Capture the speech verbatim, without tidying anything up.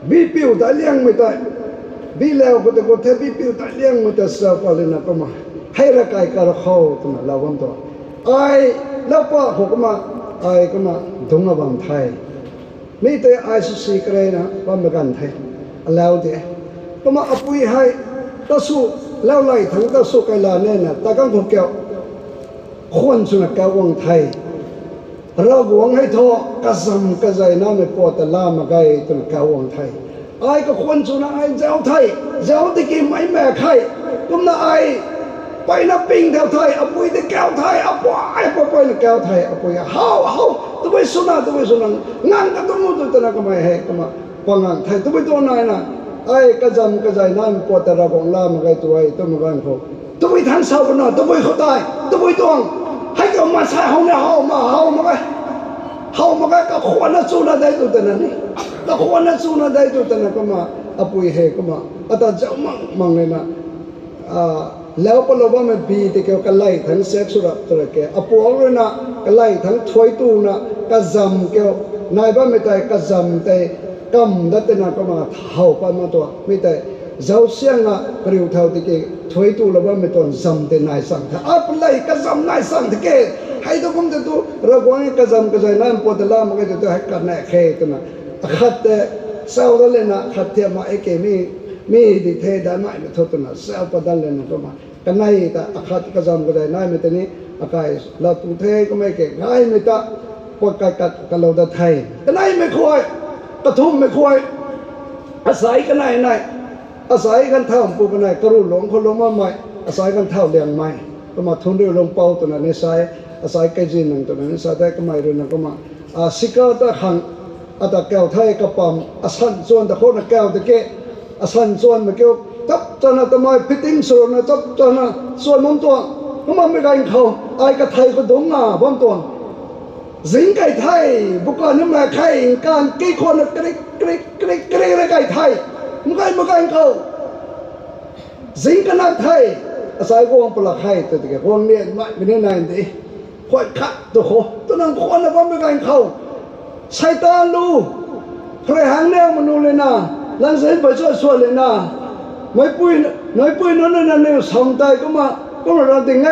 Bipiu ta liangmei tei, bilau khou tei khou the bipiu ta liangmei tei sa pa lina kumna, hei ra kai kar khou twna lau bam tuang. Ai, lau pa khou kumna, ai kumna dungc a bam the. Mi tei ai swsi kareina bammei ganv the. Alau de. Kumna apui hei, ta sw, lau lay thangc ta sw kai la nena, ta kang khou kiu. Khwan swna kau guang the. Ravguangc hei thu, kazam kazei namei pat ta la mak ge twna kau guang the. Ai kakhwan swna ai zauc the, zauc tiki meic maek khe. Kumna ai, peyna ping thau the, apui tei kau the, apui, apui, apui na kau the, apui, how, how, tabui swna, tabui swna, ngang ka tuang tw twna kamei hei, kumna, pa ngang the, tabui tuang naina, ai kazam kazei namei pat ta Ravguangc la mak ge tu e, twmei ganv khou. Tabui thangc sa bana, tabui khou tei, tabui tuang. Hei kiu maansei how ni how ma, how mak ge. How mak ge, kakhwanna chuna de tw twna ni. Kakhwanna chuna de tw twna kumna, apui hei kumna. Ata zauc mang mang lena. Lau palou bammei bi tei kiu kalay thangc sek sw rap tw ra ke. Apuang ruina kalay thangc thuai tuna kazam kiu. Nai bammei tei kazam tei kam dat tina kumna how pat ma tuang. Mi tei zauc siangna kariu thau tiki thuai tulou bammei tuang zam tei nai chang the. Apalay kazam nai chang the ke. Hei tu kum tei tu Ravguangc kazam kazei namei pat ta la mak ge tw tu hei kanei khe twna. Akhat tei sau dat lena khat thiam ma e ke mi, mi di the daihmei mei thu twna sau pat dat lena kumna. Kanei ta akhat kazam kazei naimei tei ni, akai lat tu the kummei ke gaymei ta, pat kai kat kalou dat the. Kaneimei khou, kathumhmei khou, asei kanei nai, asei kan thau pu kanei, karu lungc khou lungc bammei, asei kan thau liangmei. Kumna thunriu lungpou twna ni sa e, asei kaizin nang twna ni sa the, kamei ruina kumna. Sika ta khang, ata kau the kapam, asan chuan ta khouna kau tiki, asan chuanmei kiu, chap chana tamei fitting swna chap chana chuan bam tuang. Kumna mei ganv khou, ai kathei khou dungc na bam tuang. Zing kai the, bukan ni mak khe, nkan ki khou na krik, krik, krik, krik, krik kai the. Mei ganv, mei ganv khou. Zing kana the, asei guang palak khe, tw tiki guang nianmei mei ni nai de. Khuay khat tu khou, tu nang khwanna bammei ganv khou. Seitaan lu, phrey hang niang manu lena, langzin pei chuat suat lena, meipui, meipui nunc nunc na niw sam tei kumna, kumna ra ding e.